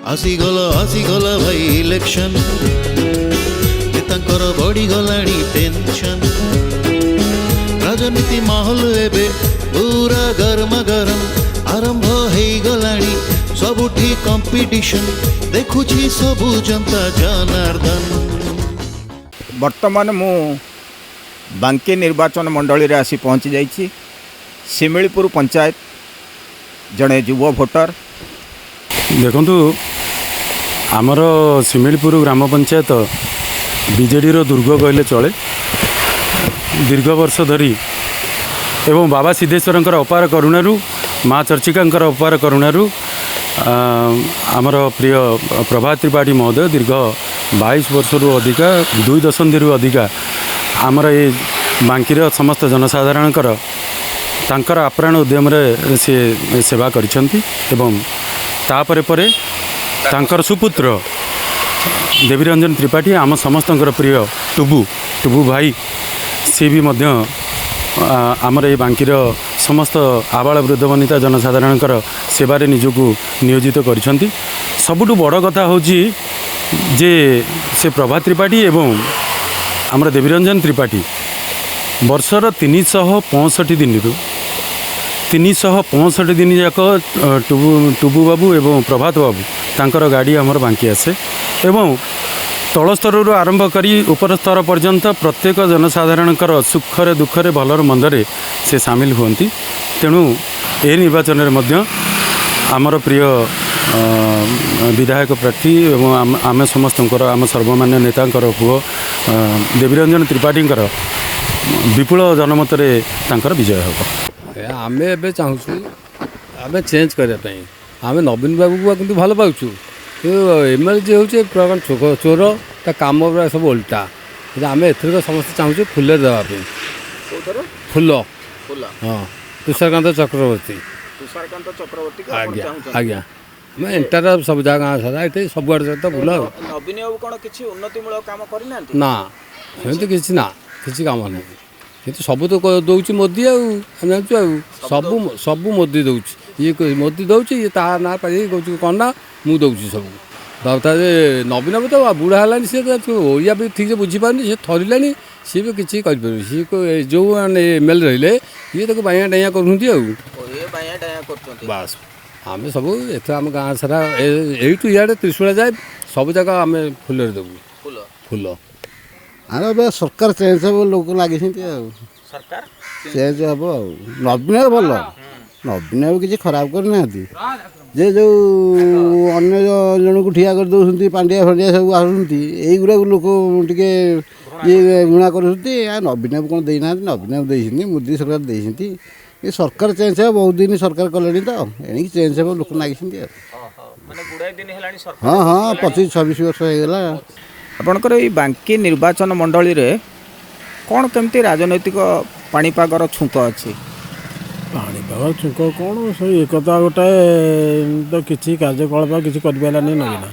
ଆସିଗଲା, ଆସିଗଲା ଭାଇ ଇଲେକ୍ସନ। ନେତାଙ୍କର ବଢ଼ିଗଲାଣି ଟେନସନ। ରାଜନୀତି ମାହୋଲ ଏବେ ପୁରା ଗରମ ଗରମ। ଆରମ୍ଭ ହେଇଗଲାଣି ସବୁଠି କମ୍ପିଟିସନ। ଦେଖୁଛି ସବୁ ଜନତା ଜନାର୍ଦ୍ଦନ। ବର୍ତ୍ତମାନ ମୁଁ ବାଙ୍କି ନିର୍ବାଚନ ମଣ୍ଡଳୀରେ ଆସି ପହଞ୍ଚି ଯାଇଛି, ଶିମିଳିପୁର ପଞ୍ଚାୟତ। ଜଣେ ଯୁବ ଭୋଟର। ଦେଖନ୍ତୁ, ଆମର ଶିମିଳିପୁର ଗ୍ରାମ ପଞ୍ଚାୟତ ବିଜେଡ଼ିର ଦୁର୍ଗ କହିଲେ ଚଳେ। ଦୀର୍ଘ ବର୍ଷ ଧରି ଏବଂ ବାବା ସିଦ୍ଧେଶ୍ୱରଙ୍କର ଅପାର କରୁଣାରୁ, ମା ଚର୍ଚ୍ଚିକାଙ୍କର ଅପାର କରୁଣାରୁ ଆମର ପ୍ରିୟ ପ୍ରଭାତ ତ୍ରିପାଠୀ ମହୋଦୟ ଦୀର୍ଘ 22 ବର୍ଷରୁ ଅଧିକା, 2 ଦଶନ୍ଧିରୁ ଅଧିକା ଆମର ଏ ବାଙ୍କିର ସମସ୍ତ ଜନସାଧାରଣଙ୍କର ତାଙ୍କର ଆପ୍ରାଣ ଉଦ୍ୟମରେ ସିଏ ସେବା କରିଛନ୍ତି ଏବଂ ତାପରେ ପରେ ତାଙ୍କର ସୁପୁତ୍ର ଦେବୀରଞ୍ଜନ ତ୍ରିପାଠୀ, ଆମ ସମସ୍ତଙ୍କର ପ୍ରିୟ ଟୁବୁ, ଟୁବୁ ଭାଇ, ସିଏ ବି ମଧ୍ୟ ଆମର ଏଇ ବାଙ୍କିର ସମସ୍ତ ଆବାଳ ବୃଦ୍ଧ ବନିତା ଜନସାଧାରଣଙ୍କର ସେବାରେ ନିଜକୁ ନିୟୋଜିତ କରିଛନ୍ତି। ସବୁଠୁ ବଡ଼ କଥା ହେଉଛି ଯେ ସେ ପ୍ରଭାତ ତ୍ରିପାଠୀ ଏବଂ ଆମର ଦେବୀରଞ୍ଜନ ତ୍ରିପାଠୀ ବର୍ଷର 365 ଦିନରୁ 365 ଦିନ ଯାକ ଟୁବୁ, ଟୁବୁ ବାବୁ ଏବଂ ପ୍ରଭାତ ବାବୁ ତାଙ୍କର ଗାଡ଼ି ଆମର ବାଙ୍କି ଆସେ ଏବଂ ତଳ ସ୍ତରରୁ ଆରମ୍ଭ କରି ଉପର ସ୍ତର ପର୍ଯ୍ୟନ୍ତ ପ୍ରତ୍ୟେକ ଜନସାଧାରଣଙ୍କର ସୁଖରେ ଦୁଃଖରେ, ଭଲରେ ମନ୍ଦରେ ସେ ସାମିଲ ହୁଅନ୍ତି। ତେଣୁ ଏ ନିର୍ବାଚନରେ ମଧ୍ୟ ଆମର ପ୍ରିୟ ବିଧାୟକ ପ୍ରାର୍ଥୀ ଏବଂ ଆମେ ସମସ୍ତଙ୍କର, ଆମ ସର୍ବମାନ୍ୟ ନେତାଙ୍କର ପୁଅ ଦେବୀରଞ୍ଜନ ତ୍ରିପାଠୀଙ୍କର ବିପୁଳ ଜନମତରେ ତାଙ୍କର ବିଜୟ ହେବ। ଆମେ ଏବେ ଚାହୁଁଛୁ ଆମେ ଚେଞ୍ଜ କରିବା ପାଇଁ। ଆମେ ନବୀନ ବାବୁକୁ କିନ୍ତୁ ଭଲ ପାଉଛୁ, କିନ୍ତୁ ଏମ୍ ଏଲ୍ ଏ ଯିଏ ହେଉଛି ପୁରା କ'ଣ ଚୋର, ତା କାମ ପୁରା ସବୁ ଓଲଟା। କିନ୍ତୁ ଆମେ ଏଥରକ ସମସ୍ତେ ଚାହୁଁଛୁ ଫୁଲରେ ଦେବା ପାଇଁ। ଫୁଲ। ହଁ, ତୁଷାରକାନ୍ତ ଚକ୍ରବର୍ତ୍ତୀ। ତୁଷାରକାନ୍ତ ଚକ୍ରବର୍ତ୍ତୀ। ଆଜ୍ଞା ଆଜ୍ଞା, ଆମେ ଏଣ୍ଟାର ସବୁ ଜାଗା, ଗାଁ ସାରା ଏଠି ସବୁଆଡ଼େ ତ ଫୁଲ। ଆଉ ନବୀନ ବାବୁ କ'ଣ କିଛି ଉନ୍ନତିମୂଳକ କାମ କରିନାହାନ୍ତି? ନା, ସେମିତି କିଛି ନା, କିଛି କାମ ନାହିଁ। କିନ୍ତୁ ସବୁ ତ ଦେଉଛି ମୋଦି। ଆଉ ଆମେ ଜାଣିଛୁ, ଆଉ ସବୁ ସବୁ ମୋଦି ଦେଉଛି। ଇଏ ମୋଦି ଦେଉଛି, ଇଏ ତା ନାଁ ପାଇ କହୁଛି କ'ଣ ନା ମୁଁ ଦେଉଛି ସବୁ। ତାପରେ ନବୀନ ବାବୁ ତ ବୁଢ଼ା ହେଲାଣି, ସିଏ ତ ଓଡ଼ିଆ ବି ଠିକ୍ ସେ ବୁଝିପାରୁନି, ସିଏ ଥରିଲାଣି, ସିଏ ବି କିଛି କରିପାରିବନି। ସିଏ ଯେଉଁ ମାନେ ଏମ୍ ଏଲ୍ ଏ ରହିଲେ, ଇଏ ତାକୁ ବାଇଆ ଡାଇଆ କରୁଛନ୍ତି। ଆଉ ଏ ବାଇଆ ଡାଇଆ କରୁଛନ୍ତି। ବାସ୍, ଆମେ ସବୁ ଏଥର ଆମ ଗାଁ ସାରା ଏଇଠୁ ଇଆଡ଼େ ତ୍ରିଶୂଳା ଯାଏ ସବୁ ଜାଗା ଆମେ ଫୁଲରେ ଦେବୁ। ଫୁଲ। ଫୁଲ। ଆରେ ଏବେ ସରକାର ଚେଞ୍ଜ ହେବ, ଲୋକ ଲାଗିଛନ୍ତି ଆଉ। ସରକାର ଚେଞ୍ଜ ହେବ। ଆଉ ନବୀନ ବାବୁ ଭଲ, ନବୀନ ବାବୁ କିଛି ଖରାପ କରିନାହାନ୍ତି। ଯେ ଯେଉଁ ଅନ୍ୟ ଜଣକୁ ଠିଆ କରିଦେଉଛନ୍ତି, ପାଣ୍ଡିଆ ଫାଣ୍ଡିଆ ସବୁ ଆସୁଛନ୍ତି, ଏଇଗୁଡ଼ାକୁ ଲୋକ ଟିକେ ଇଏ ଘୃଣା କରୁଛନ୍ତି। ଆଉ ନବୀନ ବାବୁ କ'ଣ ଦେଇନାହାନ୍ତି? ନବୀନ ବାବୁ ଦେଇଛନ୍ତି, ମୋଦି ସରକାର ଦେଇଛନ୍ତି। ଏ ସରକାର ଚେଞ୍ଜ ହେବ। ବହୁତ ଦିନ ସରକାର କଲେଣି ତ, ଏଣିକି ଚେଞ୍ଜ ହେବ, ଲୋକ ଲାଗିଛନ୍ତି ଆଉ। ମାନେ ଗୁଡ଼ାଏ ଦିନ ହେଲାଣି ସରକାର। ହଁ, 25-26 ବର୍ଷ ହେଇଗଲା। ଆପଣଙ୍କର ଏଇ ବାଙ୍କି ନିର୍ବାଚନ ମଣ୍ଡଳୀରେ କ'ଣ କେମିତି ରାଜନୈତିକ ପାଣିପାଗର ଛୁଙ୍କ ଅଛି? ପାଣିପାଗ ଛୁଙ୍କ କ'ଣ, ସେଇ ଏକତା ଗୋଟାଏ ତ କିଛି କାର୍ଯ୍ୟକଳାପ କିଛି କରିପାରିଲାନି ନବୀନ।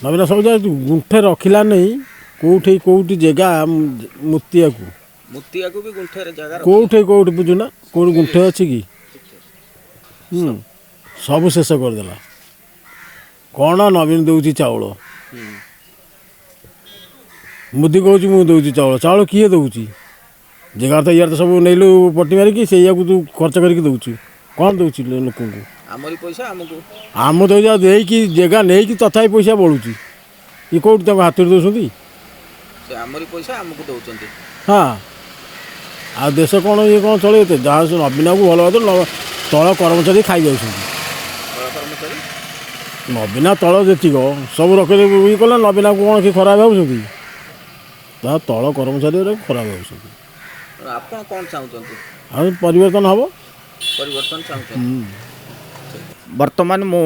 ନବୀନ ସବୁ ଜାଗା ଗୁଣ୍ଠେ ରଖିଲା ନେଇ କେଉଁଠି କେଉଁଠି ଜାଗା ମୁତିଆକୁ। ମୁତିଆକୁ ବି ଗୁଣ୍ଠେରେ ଜାଗା? କେଉଁଠି କେଉଁଠି ବୁଝୁନା, କେଉଁଠି ଗୁଣ୍ଠେ ଅଛି କି? ସବୁ ଶେଷ କରିଦେଲା। କ'ଣ ନବୀନ ଦେଉଛି ଚାଉଳ, ମୋଦି କହୁଛି ମୁଁ ଦେଉଛି ଚାଉଳ। ଚାଉଳ କିଏ ଦେଉଛି? ଜାଗା ତ ଇଆଡ଼େ ତ ସବୁ ନେଇଲୁ ପଟି ମାରିକି, ସେଇଆକୁ ତୁ ଖର୍ଚ୍ଚ କରିକି ଦେଉଛୁ। କ'ଣ ଦେଉଛି ଲୋକଙ୍କୁ? ଆମରି ପଇସା ଆମକୁ। ଆମ ଦେଉଛି ଆଉ ଦେଇକି ଜାଗା ନେଇକି ତଥାପି ପଇସା ବଳୁଛି। ଇଏ କେଉଁଠି ତାଙ୍କ ହାତରୁ ଦେଉଛନ୍ତି? ସେ ଆମରି ପଇସା ଆମକୁ ଦେଉଛନ୍ତି। ହଁ, ଆଉ ଦେଶ କ'ଣ ଇଏ କ'ଣ ଚଳେଇବ? ତ ଯାହା ସେ ନବୀନକୁ ଭଲ ଭାବରେ ତଳ କର୍ମଚାରୀ ଖାଇଯାଉଛନ୍ତି। ତଳ କର୍ମଚାରୀ। ନବୀନ ତଳ ଯେତିକ ସବୁ ରଖିଲେ ଇଏ କଲେ, ନବୀନକୁ କ'ଣ କିଏ ଖରାପ ଭାବୁଛନ୍ତି? ତା ତଳ କର୍ମଚାରୀ ଗୁଡ଼ାକ ଖରାପ ଭାବୁଛନ୍ତି। ଆପଣ କ'ଣ ଚାହୁଁଛନ୍ତି? ଆଉ ପରିବର୍ତ୍ତନ ହେବ। ପରିବର୍ତ୍ତନ ଚାହୁଁଛନ୍ତି। ବର୍ତ୍ତମାନ ମୁଁ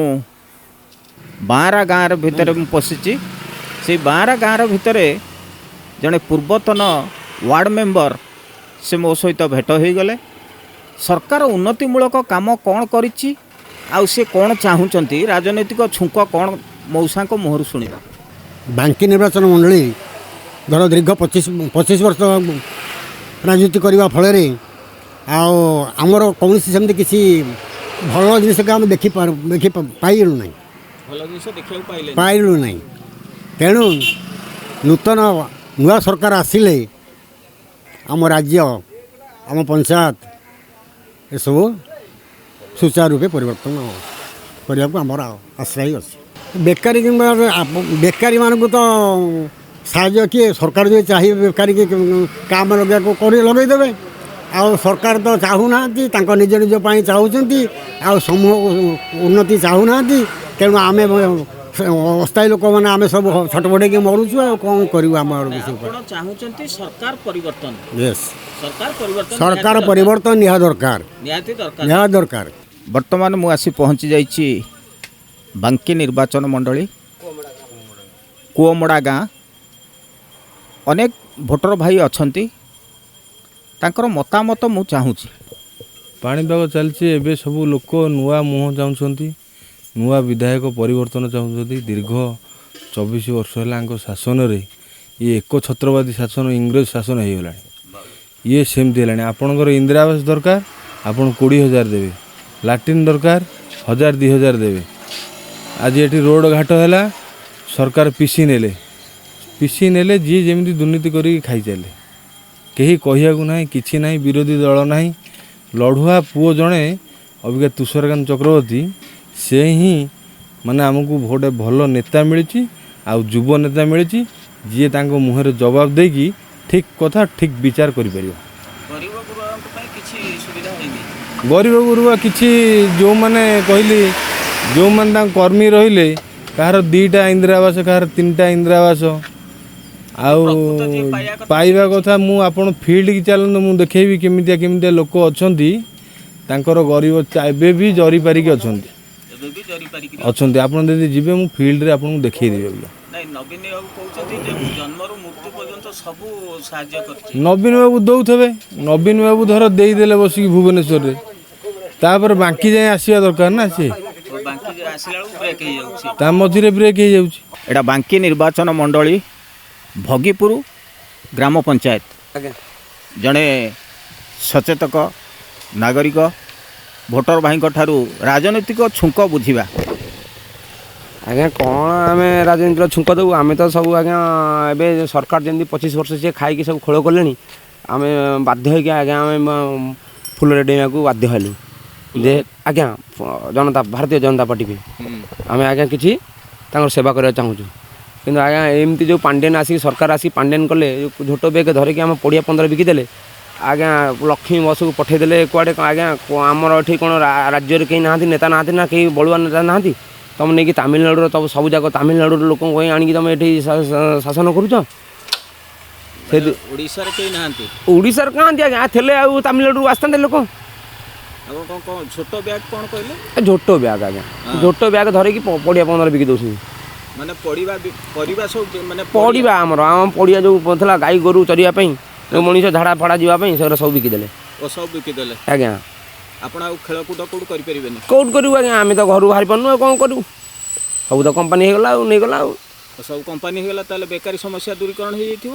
ବାଁରା ଗାଁର ଭିତରେ ମୁଁ ପଶିଛି। ସେଇ ବାଁରା ଗାଁର ଭିତରେ ଜଣେ ପୂର୍ବତନ ୱାର୍ଡ଼ ମେମ୍ବର, ସେ ମୋ ସହିତ ଭେଟ ହୋଇଗଲେ। ସରକାର ଉନ୍ନତିମୂଳକ କାମ କ'ଣ କରିଛି ଆଉ ସେ କ'ଣ ଚାହୁଁଛନ୍ତି, ରାଜନୈତିକ ଛୁଙ୍କ କ'ଣ, ମଉସାଙ୍କ ମୁହଁରୁ ଶୁଣିବା। ବାଙ୍କି ନିର୍ବାଚନ ମଣ୍ଡଳୀ ଧର ଦୀର୍ଘ 25 ବର୍ଷ ରାଜନୀତି କରିବା ଫଳରେ ଆଉ ଆମର କୌଣସି ସେମିତି କିଛି ଭଲ ଜିନିଷକୁ ଆମେ ଦେଖି ପାଇଲୁ ନାହିଁ। ଭଲ ଜିନିଷ ଦେଖିବାକୁ ପାଇଲେ ପାଇଲୁ ନାହିଁ। ତେଣୁ ନୂତନ ନୂଆ ସରକାର ଆସିଲେ ଆମ ରାଜ୍ୟ, ଆମ ପଞ୍ଚାୟତ ଏସବୁ ସୁଚାରୁ ରୂପେ ପରିବର୍ତ୍ତନ କରିବାକୁ ଆମର ଆଶ୍ରୟ ଅଛି। ବେକାରୀ କିମ୍ବା ବେକାରୀମାନଙ୍କୁ ତ ସାହାଯ୍ୟ କିଏ ସରକାର ଯଦି ଚାହିଁବେ ବେକାରୀକି କାମ ଲଗେଇବାକୁ କରି ଲଗେଇଦେବେ। ଆଉ ସରକାର ତ ଚାହୁଁନାହାନ୍ତି, ତାଙ୍କ ନିଜ ନିଜ ପାଇଁ ଚାହୁଁଛନ୍ତି, ଆଉ ସମୂହ ଉନ୍ନତି ଚାହୁଁନାହାନ୍ତି। ତେଣୁ ଆମେ ଅସ୍ଥାୟୀ ଲୋକମାନେ ଆମେ ସବୁ ଛଟପଟ ହେଇକି ମରୁଛୁ, ଆଉ କ'ଣ କରିବୁ ଆମ ଆଡ଼ୁ କିଛି ଆପଣ ଚାହୁଁଛନ୍ତି ସରକାର ପରିବର୍ତ୍ତନ? ୟେସ୍। ସରକାର ପରିବର୍ତ୍ତନ। ସରକାର ପରିବର୍ତ୍ତନ ନିହାତି ଦରକାର। ନିହାତି ଦରକାର। ନିହାତି ଦରକାର। ବର୍ତ୍ତମାନ ମୁଁ ଆସି ପହଞ୍ଚି ଯାଇଛି ବାଙ୍କି ନିର୍ବାଚନ ମଣ୍ଡଳୀ କୁଅମଡ଼ା ଗାଁ। ଅନେକ ଭୋଟର ଭାଇ ଅଛନ୍ତି, ତାଙ୍କର ମତାମତ ମୁଁ ଚାହୁଁଛି। ପାଣିପାଗ ଚାଲିଛି। ଏବେ ସବୁ ଲୋକ ନୂଆ ମୁହଁ ଚାହୁଁଛନ୍ତି, ନୂଆ ବିଧାୟକ ପରିବର୍ତ୍ତନ ଚାହୁଁଛନ୍ତି। ଦୀର୍ଘ 24 ବର୍ଷ ହେଲା ଆଙ୍କ ଶାସନରେ ଇଏ ଏକଛତ୍ରବାଦୀ ଶାସନ, ଇଂରେଜ ଶାସନ ହେଇଗଲାଣି। ଇଏ ସେମିତି ହେଲାଣି। ଆପଣଙ୍କର ଇନ୍ଦିରା ଆବାସ ଦରକାର, ଆପଣ 20,000 ଦେବେ। ଲାଟ୍ରିନ୍ ଦରକାର, 1000 2000 ଦେବେ। ଆଜି ଏଠି ରୋଡ଼ ଘାଟ ହେଲା, ସରକାର ପିସି ନେଲେ, ପିସି ନେଲେ। ଯିଏ ଯେମିତି ଦୁର୍ନୀତି କରିକି ଖାଇଚାଲିଲେ, କେହି କହିବାକୁ ନାହିଁ, କିଛି ନାହିଁ, ବିରୋଧୀ ଦଳ ନାହିଁ। ଲଢ଼ୁଆ ପୁଅ ଜଣେ ଅବିକା ତୁଷାରକାନ୍ତ ଚକ୍ରବର୍ତ୍ତୀ, ସେ ହିଁ ମାନେ ଆମକୁ ଗୋଟେ ଭଲ ନେତା ମିଳିଛି ଆଉ ଯୁବ ନେତା ମିଳିଛି, ଯିଏ ତାଙ୍କ ମୁହଁରେ ଜବାବ ଦେଇକି ଠିକ୍ କଥା, ଠିକ୍ ବିଚାର କରିପାରିବ। ଗରିବ ଗୁରୁବାଙ୍କ ପାଇଁ କିଛି ସୁବିଧା ହେଇନି? ଗରିବ ଗୁରୁବା କିଛି, ଯେଉଁମାନେ କହିଲି, ଯେଉଁମାନେ ତାଙ୍କ କର୍ମୀ ରହିଲେ, କାହାର 2ଟା ଇନ୍ଦିରା ଆବାସ, କାହାର 3ଟା ଇନ୍ଦିରା ଆବାସ। ଆଉ ପ୍ରକୃତ ଯିଏ ପାଇବା କଥା ପାଇବା କଥା, ମୁଁ ଆପଣ ଫିଲ୍ଡକି ଚାଲନ୍ତୁ, ମୁଁ ଦେଖେଇବି କେମିତିଆ କେମିତିଆ ଲୋକ ଅଛନ୍ତି। ତାଙ୍କର ଗରିବ ଏବେ ବି ଜରି ପାରିକି ଅଛନ୍ତି। ଏବେ ବି ଜରି ପାରିକି ଅଛନ୍ତି। ଆପଣ ଯଦି ଯିବେ, ମୁଁ ଫିଲ୍ଡରେ ଆପଣଙ୍କୁ ଦେଖେଇଦେବି ଅବିକା। ନାଇଁ, ନବୀନ ବାବୁ କହୁଛନ୍ତି ଯେ ମୁଁ ଜନ୍ମରୁ ମୃତ୍ୟୁ ପର୍ଯ୍ୟନ୍ତ ସବୁ ସାହାଯ୍ୟ କରିଛି। ନବୀନ ବାବୁ ଦଉଥିବେ। ନବୀନ ବାବୁ ଧର ଦେଇଦେଲେ ବସିକି ଭୁବନେଶ୍ୱରରେ, ତାପରେ ବାଙ୍କି ଯାଏଁ ଆସିବା ଦରକାର ନା ସିଏ। ଓ ବାଙ୍କି ଆସିଲା ବେଳକୁ ବ୍ରେକ୍ ହେଇଯାଉଛି। ତା ମଝିରେ ବ୍ରେକ୍ ହେଇଯାଉଛି। ଏଇଟା ବାଙ୍କି ନିର୍ବାଚନ ମଣ୍ଡଳୀ ଭଗିପୁର ଗ୍ରାମ ପଞ୍ଚାୟତ। ଜଣେ ସଚେତକ ନାଗରିକ ଭୋଟର ଭାଇଙ୍କ ଠାରୁ ରାଜନୈତିକ ଛୁଙ୍କ ବୁଝିବା। ଆଜ୍ଞା, କ'ଣ ଆମେ ରାଜନୀତିର ଛୁଙ୍କ ଦେବୁ? ଆମେ ତ ସବୁ ଆଜ୍ଞା, ଏବେ ସରକାର ଯେମିତି 25 ବର୍ଷ ସିଏ ଖାଇକି ସବୁ ଖୋଳ କଲେଣି, ଆମେ ବାଧ୍ୟ ହେଇକି ଆଜ୍ଞା ଆମେ ଫୁଲରେ ଡେଇଁବାକୁ ବାଧ୍ୟ ହେଲୁ ଯେ ଆଜ୍ଞା ଜନତା, ଭାରତୀୟ ଜନତା ପାର୍ଟି ପାଇଁ ଆମେ ଆଜ୍ଞା କିଛି ତାଙ୍କର ସେବା କରିବାକୁ ଚାହୁଁଛୁ। କିନ୍ତୁ ଆଜ୍ଞା, ଏମିତି ଯେଉଁ ପାଣ୍ଡିଆନ ଆସିକି, ସରକାର ଆସିକି ପାଣ୍ଡିଆନ କଲେ, ଯୋଉ ଝୋଟ ବେଗ ଧରିକି ଆମ ପଡ଼ିଆ 15 ବିକିଦେଲେ ଆଜ୍ଞା, ଲକ୍ଷ୍ମୀ ବସକୁ ପଠେଇଦେଲେ କୁଆଡ଼େ ଆଜ୍ଞା। ଆମର ଏଠି କ'ଣ ରାଜ୍ୟରେ କେହି ନାହାନ୍ତି, ନେତା ନାହାନ୍ତି ନା କେହି ବଳୁଆ ନେତା ନାହାନ୍ତି? ତମେ ନେଇକି ତାମିଲନାଡ଼ୁର ତମ ସବୁ ଯାକ ତାମିଲନାଡ଼ୁର ଲୋକଙ୍କୁ କହି ଆଣିକି ତମେ ଏଠି ଶାସନ କରୁଛ ସେ। ଓଡ଼ିଶାରେ କେହି ନାହାନ୍ତି? ଓଡ଼ିଶାରେ କାହାନ୍ତି ଆଜ୍ଞା? ଥିଲେ ଆଉ ତାମିଲନାଡ଼ୁରୁ ଆସିଥାନ୍ତେ ଲୋକ? ଆପଣ କ'ଣ କ'ଣ ଛୋଟ ବ୍ୟାଗ୍ କ'ଣ କହିଲେ? ଏ ଝୋଟ ବ୍ୟାଗ ଆଜ୍ଞା, ଝୋଟ ବ୍ୟାଗ ଧରିକି ପଡ଼ିଆ 15 ବିକି ଦେଉଛନ୍ତି। ମାନେ ପଡ଼ିବା ପରିବା ସବୁ ମାନେ? ପଡ଼ିବା ଆମର, ଆମ ପଡ଼ିଆ ଯେଉଁ ଥିଲା ଗାଈ ଗୋରୁ ଚରିବା ପାଇଁ, ଯେଉଁ ମଣିଷ ଝାଡ଼ା ଫାଡ଼ା ଯିବା ପାଇଁ, ସେଗୁଡ଼ା ସବୁ ବିକିଦେଲେ। ଓ, ସବୁ ବିକିଦେଲେ? ଆଜ୍ଞା। ଆପଣ ଆଉ ଖେଳକୁଦ କୋଉଠି କରିପାରିବେନି? କୋଉଠି କରିବୁ ଆଜ୍ଞା? ଆମେ ତ ଘରୁ ବାହାରି ପାରୁନୁ, ଆଉ କ'ଣ କରିବୁ? ସବୁ ତ କମ୍ପାନୀ ହେଇଗଲା ଆଉ ନେଇଗଲା ଆଉ। ଓ, ସବୁ କମ୍ପାନୀ ହେଇଗଲା। ତାହେଲେ ବେକାରୀ ସମସ୍ୟା ଦୂରୀକରଣ ହେଇଯାଇଥିବ?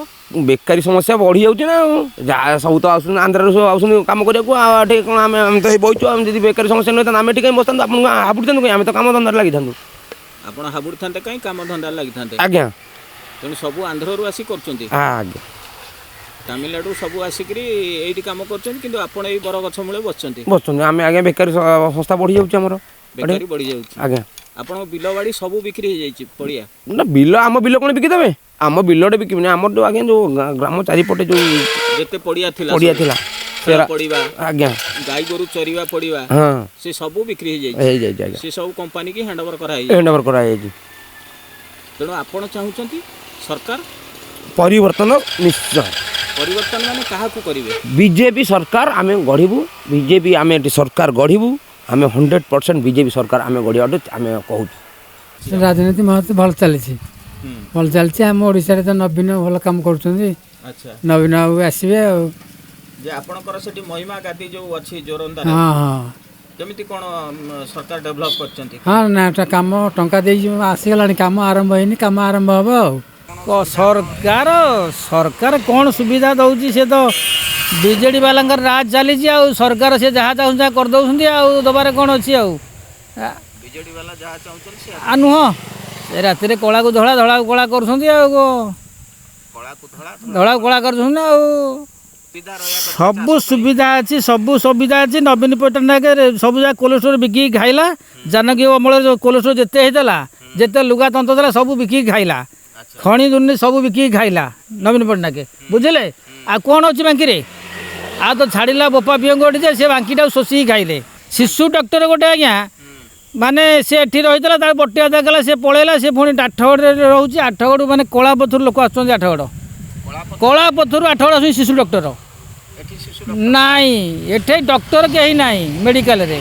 ବେକାରୀ ସମସ୍ୟା ବଢ଼ିଯାଉଛି ନା ଆଉ। ଯାହା ସବୁ ତ ଆସୁଛନ୍ତି, ଆନ୍ଧ୍ରାରୁ ସବୁ ଆସୁଛନ୍ତି କାମ କରିବାକୁ। ଆଉ ଏଠି କ'ଣ? ଆମେ ତ ହେଇ ବଇଛୁ। ଆମେ ଯଦି ବେକାରୀ ସମସ୍ୟା ନହେଇଥାନ୍ତା, ଆମେ ଏଠି କାହିଁ ବସିଥାନ୍ତୁ? ଆପଣଙ୍କୁ ହାବୁଡ଼ିଥାନ୍ତୁ କାହିଁ? ଆମେ ତ କାମ ଧନ୍ଦାରେ ଲାଗିଥାନ୍ତୁ। ଆପଣ ହାବୁଡ଼ିଥାନ୍ତେ କାହିଁ? କାମ ଧନ୍ଦାରେ ଲାଗିଥାନ୍ତେ। ଆଜ୍ଞା। ତେଣୁ ସବୁ ଆନ୍ଧ୍ରରୁ ଆସି କରୁଛନ୍ତି? ଆଜ୍ଞା। ତାମିଲନାଡୁ ସବୁ ଆସିକିରି ଏଇଠି କାମ କରୁଛନ୍ତି, କିନ୍ତୁ ଆପଣ ଏଇ ବରଗଛ ମୂଳେ ବସିଛନ୍ତି। ବସୁଛନ୍ତି ଆମେ ଆଜ୍ଞା। ବେକାରୀ ସଂସ୍ଥା ବଢ଼ିଯାଉଛି ଆମର। ବେକାରୀ ବଢ଼ିଯାଉଛି। ଆଜ୍ଞା। ଆପଣଙ୍କ ବିଲ ବାଡ଼ି ସବୁ ବିକ୍ରି ହେଇଯାଇଛି, ପଡ଼ିଆ? ନା, ବିଲ, ଆମ ବିଲ କ'ଣ ବିକିଦେବେ? ଆମ ବିଲଟେ ବିକିବେନି। ଆମର ଯେଉଁ ଆଜ୍ଞା, ଯେଉଁ ଗ୍ରାମ ଚାରିପଟେ ଯେଉଁ ଯେତେ ପଡ଼ିଆ ଥିଲା, ପଡ଼ିଆ ସବୁ, ଥିଲା, ଖେଳ ସେରା ପଡ଼ିବା, ଆଜ୍ଞା, ଗାଈ ଗୋରୁ ଚରିବା ପଡ଼ିବା, ସେ ସବୁ ବିକ୍ରି ହେଇଯାଇଛି। ହେଇଯାଇଛି ଆଜ୍ଞା। ସେ ସବୁ କମ୍ପାନୀ କି ହ୍ୟାଣ୍ଡ ଓଭର କରାହେଇଯାଇଛି। ହ୍ୟାଣ୍ଡ ଓଭର କରାଯାଇଛି। ତେଣୁ ଆପଣ ଚାହୁଁଛନ୍ତି ସରକାର ପରିବର୍ତ୍ତନ ନିଶ୍ଚୟ। ପରିବର୍ତ୍ତନ ମାନେ କାହାକୁ କରିବେ? ବିଜେପି ସରକାର ଆମେ ଗଢ଼ିବୁ। ବିଜେପି ଆମେ ଏଠି ସରକାର ଗଢ଼ିବୁ। ଆମେ 100% ବିଜେପି ସରକାର ଆମେ ଗଢ଼ିବାକୁ ଆମେ କହୁଛୁ। ରାଜନୀତି ମହତ ଭଲ ଚାଲିଛି, ଭଲ ଚାଲିଛି। ଆମ ଓଡ଼ିଶାରେ ତ ନବୀନ ଭଲ କାମ କରୁଛନ୍ତି। ନବୀନ ବାବୁ ଆସିବେ ଆଉ। ଯେ ଆପଣଙ୍କର ସେଠି ମହିମା ଗାଦି ଯୋଉ ଅଛି ଜୋରନ୍ଦାରେ, ହଁ ହଁ କେମିତି କ'ଣ ସରକାର ଡେଭଲପ କରିଛନ୍ତି? ହଁ, ନା, ଏଟା କାମ ଟଙ୍କା ଦେଇଛି, ଆସିଗଲାଣି। କାମ ଆରମ୍ଭ ହେଇନି, କାମ ଆରମ୍ଭ ହେବ। ଆଉ ସରକାର ସରକାର କ'ଣ ସୁବିଧା ଦେଉଛି? ସେ ତ ବିଜେଡ଼ି ବାଲାଙ୍କର ରାଜ ଚାଲିଛି, ଆଉ ସରକାର ସେ ଯାହା ଚାହୁଁଛନ୍ତି ଯାହା କରିଦେଉଛନ୍ତି, ଆଉ ଦେବାରେ କ'ଣ ଅଛି ଆଉ? ବିଜେଡି ବାଲା ଯାହା ଚାହୁଁଛନ୍ତି ସେ ଆଉ ନୁହଁ, ସେ ରାତିରେ କଳାକୁ ଧଳା, ଧଳାକୁ କଳା କରୁଛନ୍ତି। ଆଉ କଳାକୁ ଧଳା, ଧଳାକୁ କଳା କରୁଛନ୍ତି ନା। ଆଉ ସୁବିଧା ରହିବା କଥା। ସବୁ ସୁବିଧା ଅଛି, ସବୁ ସୁବିଧା ଅଛି। ନବୀନ ପଟ୍ଟନାୟକ ସବୁ ଯାକ କୋଲେଷ୍ଟ୍ରୋଲ ବିକିକି ଖାଇଲା। ଜାନକୀ ଅମଳରେ ଯେଉଁ କୋଲେଷ୍ଟ୍ରୋଲ ଯେତେ ହେଇଥିଲା, ଯେତେ ଲୁଗା ତନ୍ତ ଥିଲା, ସବୁ ବିକିକି ଖାଇଲା। ଖଣି ଦୁର୍ନୀତି ସବୁ ବିକିକି ଖାଇଲା ନବୀନ ପଟ୍ଟନାୟକ, ବୁଝିଲେ? ଆଉ କ'ଣ ଅଛି ବାଙ୍କିରେ? ଆଉ ତ ଛାଡ଼ିଲା ବୋପା ପିଅଙ୍କ ଯେ ସେ ବାଙ୍କିଟାକୁ ଶୋଷିକି ଖାଇଲେ। ଶିଶୁ ଡକ୍ଟର ଗୋଟେ ଆଜ୍ଞା, ମାନେ ସେ ଏଠି ରହିଥିଲା, ତାକୁ ବଟି ଆଦା କଲା, ସେ ପଳେଇଲା। ସେ ପୁଣି ଆଠଗଡ଼ରେ ରହୁଛି। ଆଠଗଡ଼ ମାନେ କଳାପଥରୁ ଲୋକ ଆସୁଛନ୍ତି ଆଠଗଡ଼, କଳାପଥରୁ ଆଠଗଡ଼ ଆସୁଛନ୍ତି ଶିଶୁ ଡକ୍ଟର। ଏଠି ଶିଶୁ ନାଇଁ, ଏଠି ଡକ୍ଟର କେହି ନାହିଁ ମେଡ଼ିକାଲରେ।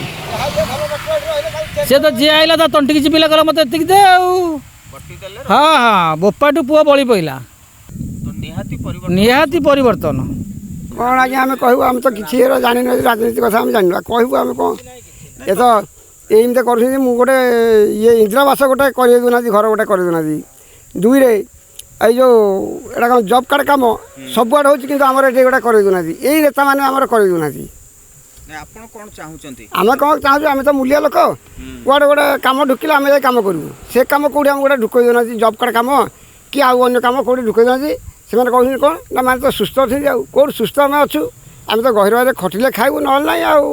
ସେ ତ ଯିଏ ଆଇଲା ତା ତଣ୍ଟିକି ଚିପିଲା, କହିଲା ମୋତେ ଏତିକି ଦେ। ଆଉ ବଟି ଦେଲେ ହଁ ହଁ, ବୋପାଠୁ ପୁଅ ବଳି ପଇଲା। ତ ନିହାତି ପରିବର୍ତ୍ତନ, ନିହାତି ପରିବର୍ତ୍ତନ। କ'ଣ ଆଜ୍ଞା ଆମେ କହିବୁ? ଆମେ ତ କିଛି ଏର ଜାଣିନୁ, ରାଜନୀତି କଥା ଆମେ ଜାଣିନୁ, ଆଉ କହିବୁ ଆମେ କ'ଣ? ଏ ତ ଏମିତି କରୁଛନ୍ତି। ମୁଁ ଗୋଟେ ଇଏ ଇନ୍ଦିରାବାସ ଗୋଟେ କରେଇ ଦେଉନାହାନ୍ତି, ଘର ଗୋଟେ କରେଇ ଦେଉନାହାନ୍ତି। ଦୁଇରେ ଏଇ ଯେଉଁ ଏଇଟା କ'ଣ ଜବ୍ କାର୍ଡ଼ କାମ ସବୁଆଡ଼େ ହେଉଛି, କିନ୍ତୁ ଆମର ଏଠି ଗୋଟେ କରେଇ ଦେଉନାହାନ୍ତି। ଏଇ ନେତାମାନେ ଆମର କରେଇ ଦେଉନାହାନ୍ତି। ନାଇଁ, ଆପଣ କ'ଣ ଚାହୁଁଛନ୍ତି? ଆମେ କ'ଣ ଚାହୁଁଛୁ? ଆମେ ତ ମୂଲିଆ ଲୋକ। କୁଆଡ଼େ ଗୋଟେ କାମ ଢୁକିଲେ ଆମେ ଯାଇ କାମ କରିବୁ। ସେ କାମ କେଉଁଠି ଆମକୁ ଗୋଟେ ଢୁକେଇ ଦେଉନାହାନ୍ତି। ଜବ୍ କାର୍ଡ଼ କାମ କି ଆଉ ଅନ୍ୟ କାମ କେଉଁଠି ଢୁକେଇ ଦେଉନାହାନ୍ତି। ସେମାନେ କହୁଛନ୍ତି କ'ଣ ନା ମାନେ ତ ସୁସ୍ଥ ଅଛନ୍ତି। ଆଉ କେଉଁଠି ସୁସ୍ଥ ଆମେ ଅଛୁ? ଆମେ ତ ଗହିରବାରେ ଖଟିଲେ ଖାଇବୁ, ନହେଲେ ନାହିଁ। ଆଉ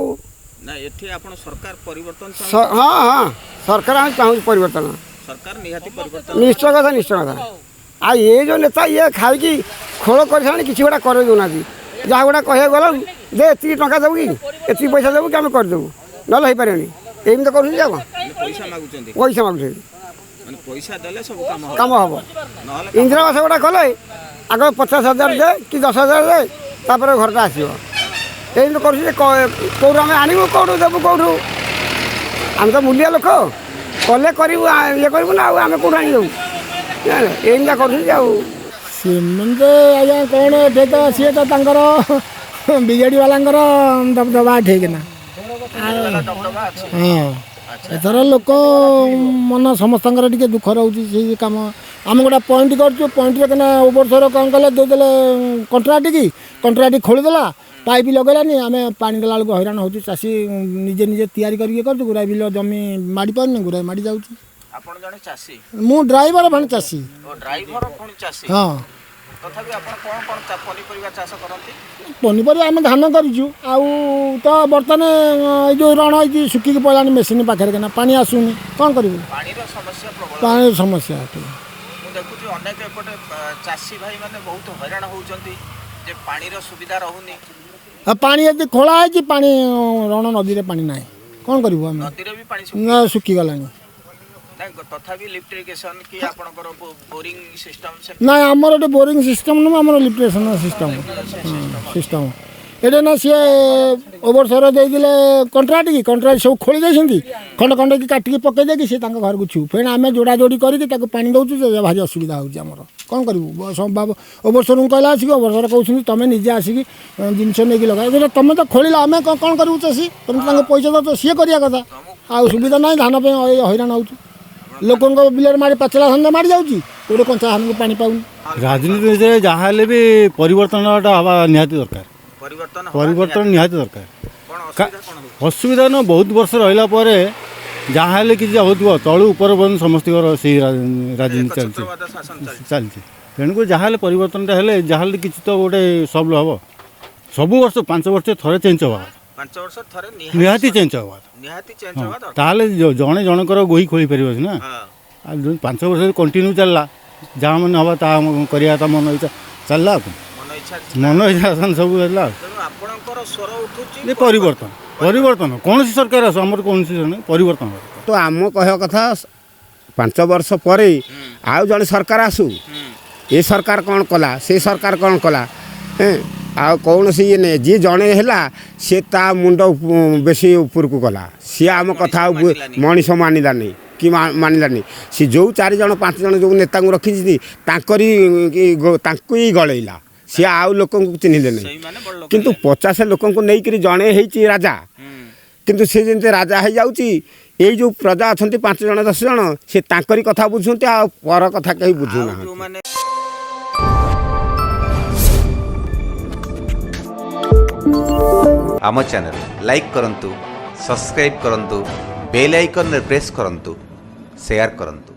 ନା, ଏଠି ଆପଣ ସରକାର ପରିବର୍ତ୍ତନ ହଁ ହଁ, ସରକାର ଆମେ ଚାହୁଁଛୁ ପରିବର୍ତ୍ତନ। ସରକାର ନିହାତି ପରିବର୍ତ୍ତନ, ନିଶ୍ଚୟ କଥା, ନିଶ୍ଚୟ କଥା। ଆଉ ଏ ଯେଉଁ ନେତା ଇଏ ଖାଇକି ଖୋଳ କରିସାରିଲାଣି, କିଛି ଗୋଟେ କରେଇ ଦେଉନାହାନ୍ତି। ଯାହା ଗୋଟେ କହିବାକୁ ଗଲା ଯେ ଏତିକି ଟଙ୍କା ଦେବୁ କି ଏତିକି ପଇସା ଦେବୁ କି ଆମେ କରିଦେବୁ, ନହେଲେ ହେଇପାରିବନି। ଏମିତି କରୁଛନ୍ତି। ଆଉ କ'ଣ? ପଇସା ମାଗୁଛନ୍ତି, ପଇସା ମାଗୁଛନ୍ତି। ମାନେ ପଇସା ଦେଲେ ସବୁ କାମ ହବ, କାମ ହବ। ନହେଲେ ଇନ୍ଦିରାବାସ ଗୋଟେ କଲେ ଆଗ 50,000 ଦେ କି 10,000 ଦେ, ତାପରେ ଘରଟା ଆସିବ। ଏମିତି କରୁଛି ଯେ କେଉଁଠୁ ଆମେ ଆଣିବୁ, କେଉଁଠୁ ଦେବୁ, କେଉଁଠୁ? ଆମେ ତ ମୂଲିଆ ଲୋକ, କଲେ କରିବୁ, ଇଏ କରିବୁ ନା, ଆଉ ଆମେ କେଉଁଠୁ ଆଣିଦେବୁ? ଏମିତିଆ କରୁଛନ୍ତି। ଆଉ ସେମାନେ ତ ଆଜ୍ଞା କ'ଣ, ଏଠି ତ ସିଏ ତ ତାଙ୍କର ବିଜେଡ଼ି ବାଲାଙ୍କର ଦବଦବା ଠିକ୍ ନା। ହଁ, ଏଥର ଲୋକ ମନ ସମସ୍ତଙ୍କର ଟିକେ ଦୁଃଖ ରହୁଛି। ସେଇ କାମ ଆମେ ଗୋଟେ ପଏଣ୍ଟ କରିଛୁ, ପଏଣ୍ଟରେ କିନା ଓଭରସୋର କ'ଣ କଲେ, ଦେଇଦେଲେ କଣ୍ଟ୍ରାକ୍ଟ କି କଣ୍ଟ୍ରାକ୍ଟ ଖୋଳିଦେଲା, ପାଇପ୍ ଲଗେଇଲାନି। ଆମେ ପାଣି ଦେଲା ବେଳକୁ ହଇରାଣ ହେଉଛୁ। ଚାଷୀ ନିଜେ ନିଜେ ତିଆରି କରିକି କରୁଛୁ। ଗୁରାଏ ବିଲ ଜମି ମାଡ଼ି ପାରୁନି, ଗୁରାଏ ମାଡ଼ି ଯାଉଛି। ଆପଣ ଜଣେ ଚାଷୀ? ମୁଁ ଡ୍ରାଇଭର ପୁଣି ଚାଷୀ। ଓ, ଡ୍ରାଇଭର ପୁଣି ଚାଷୀ। ହଁ। ତଥାପି ଆପଣ କ'ଣ କ'ଣ ପନିପରିବା ଚାଷ କରନ୍ତି? ପନିପରିବା ଆମେ ଧାନ କରିଛୁ। ଆଉ ତ ବର୍ତ୍ତମାନ ଏଇ ଯେଉଁ ରଣ ହେଇଛି, ଶୁଖିକି ପଡ଼ିଲାଣି ମେସିନ୍ ପାଖରେ କିନା ପାଣି ଆସୁନି, କ'ଣ କରିବୁ? ପାଣିର ସମସ୍ୟା ପ୍ରବଳ। ପାଣିର ସମସ୍ୟା ଏଠି। ମୁଁ ଦେଖୁଛି ଅନେକ ଏପଟେ ଚାଷୀ ଭାଇମାନେ ବହୁତ ହଇରାଣ ହେଉଛନ୍ତି ଯେ ପାଣିର ସୁବିଧା ରହୁନି। ଆଉ ପାଣି ଯଦି ଖୋଳା ହେଇଛି, ପାଣି ରଣ ନଦୀରେ ପାଣି ନାହିଁ, କ'ଣ କରିବୁ ଆମେ? ନଦୀରେ ବି ପାଣି ନା, ଶୁଖିଗଲାଣି। ନାଇଁ, ତଥାପି ଲିଫ୍ଟ ଇରିଗେସନ୍ କି ଆପଣଙ୍କର ବୋରିଂ ସିଷ୍ଟମ ସେ ନାଇଁ, ଆମର ଏଠି ବୋରିଂ ସିଷ୍ଟମ୍ ନୁହଁ, ଆମର ଲିଫ୍ଟ ସିଷ୍ଟମ୍ ସିଷ୍ଟମ୍ ଏଇଟା ନା। ସିଏ ଓଭରସୋର ଦେଇଦେଲେ କଣ୍ଟ୍ରାକ୍ଟ କି କଣ୍ଟ୍ରାକ୍ଟ ସବୁ ଖୋଳି ଦେଇଛନ୍ତି, ଖଣ୍ଡ ଖଣ୍ଡ କି କାଟିକି ପକେଇ ଦେଇକି ସେ ତାଙ୍କ ଘରକୁ ଛୁ। ଫେଣି ଆମେ ଯୋଡ଼ା ଯୋଡ଼ି କରିକି ତାକୁ ପାଣି ଦେଉଛୁ ଯେ ଭାରି ଅସୁବିଧା ହେଉଛି ଆମର। କ'ଣ କରିବୁ? ଓଭରସୋରଙ୍କୁ କହିଲା ଆସିକି, ଓଭରସୋର କହୁଛନ୍ତି ତମେ ନିଜେ ଆସିକି ଜିନିଷ ନେଇକି ଲଗାଅ। ତମେ ତ ଖୋଳିଲ, ଆମେ କ'ଣ କରିବୁ? ଚାଷୀ ତମେ ତାଙ୍କୁ ପଇସା ଦେଉଛ, ସିଏ କରିବା କଥା। ଆଉ ସୁବିଧା ନାହିଁ ଧାନ ପାଇଁ, ହଇରାଣ ହେଉଛୁ। ଲୋକଙ୍କ ବିଲରେ ମାଡ଼ି ପାଚିଲା ଧାନ ମାଡ଼ି ଯାଉଛି, ଗୋଟେ କଞ୍ଚା ଧାନକୁ ପାଣି ପାଉନି। ରାଜନୀତିରେ ଯାହା ହେଲେ ବି ପରିବର୍ତ୍ତନଟା ହେବା ନିହାତି ଦରକାର। ପରିବର୍ତ୍ତନ, ପରିବର୍ତ୍ତନ ନିହାତି ଦରକାର। କ'ଣ ଅସୁବିଧା କ'ଣ ହେଉଛି? ଅସୁବିଧା ନୁହଁ, ବହୁତ ବର୍ଷ ରହିଲା ପରେ ଯାହା ହେଲେ କିଛି ହେଉଥିବ। ତଳୁ ଉପର ପର୍ଯ୍ୟନ୍ତ ସମସ୍ତଙ୍କର ସେଇ ରାଜନୀତି ଚାଲିଛି ଚାଲିଛି। ତେଣୁକରି ଯାହା ହେଲେ ପରିବର୍ତ୍ତନଟା ହେଲେ ଯାହା ହେଲେ କିଛି ତ ଗୋଟେ ସଲ୍ଭ ହେବ। ସବୁ ବର୍ଷ 5 ବର୍ଷ ଥରେ ଚେଞ୍ଜ ହେବା, 5 ବର୍ଷ ଥରେ ନିହାତି ଚେଞ୍ଜ ହେବା, ନିହାତି ଚେଞ୍ଜ ହେବା ଦରକାର। ତାହେଲେ ଜଣେ ଜଣଙ୍କର ଗୋହି ଖୋଳି ପାରିବ ସିନା। ଆଉ 5 ବର୍ଷ କଣ୍ଟିନ୍ୟୁ ଚାଲିଲା, ଯାହା ମନେ ହେବ ତାହା କରିବା, ତା ମନ ଇଚ୍ଛା ଚାଲିଲା, ଆଉ ମନ ଇଚ୍ଛା, ମନ ଇଚ୍ଛା ସବୁ ହେଲା। ତେଣୁ ଆପଣଙ୍କର ସ୍ୱର ଉଠୁଛି ପରିବର୍ତ୍ତନ, ପରିବର୍ତ୍ତନ। କୌଣସି ସରକାର ଆସୁ, ଆମର କୌଣସି ପରିବର୍ତ୍ତନ। ତ ଆମ କହିବା କଥା, 5 ବର୍ଷ ପରେ ଆଉ ଜଣେ ସରକାର ଆସୁ। ଏ ସରକାର କ'ଣ କଲା, ସେ ସରକାର କ'ଣ କଲା, ଆଉ କୌଣସି ଇଏ ନାହିଁ। ଯିଏ ଜଣେ ହେଲା, ସିଏ ତା ମୁଣ୍ଡ ବେଶୀ ଉପରକୁ ଗଲା। ସିଏ ଆମ କଥା ଆଉ ମଣିଷ ମାନିଲାନି କି ମାନିଲାନି। ସେ ଯେଉଁ 4 ଜଣ 5 ଜଣ ଯେଉଁ ନେତାଙ୍କୁ ରଖିଛନ୍ତି, ତାଙ୍କରି ତାଙ୍କୁ ହିଁ ଗଳେଇଲା। ସିଏ ଆଉ ଲୋକଙ୍କୁ ଚିହ୍ନିଲେ ନାହିଁ। କିନ୍ତୁ 50 ଲୋକଙ୍କୁ ନେଇକରି ଜଣେ ହେଇଛି ରାଜା, କିନ୍ତୁ ସେ ଯେମିତି ରାଜା ହେଇଯାଉଛି, ଏଇ ଯେଉଁ ପ୍ରଜା ଅଛନ୍ତି 5 ଜଣ 10 ଜଣ, ସେ ତାଙ୍କରି କଥା ବୁଝୁଛନ୍ତି, ଆଉ ପର କଥା କେହି ବୁଝୁନାହାନ୍ତି। ଆମ ଚ୍ୟାନେଲ୍ ଲାଇକ୍ କରନ୍ତୁ, ସବସ୍କ୍ରାଇବ୍ କରନ୍ତୁ, ବେଲ୍ ଆଇକନ୍ରେ ପ୍ରେସ୍ କରନ୍ତୁ, ସେୟାର କରନ୍ତୁ।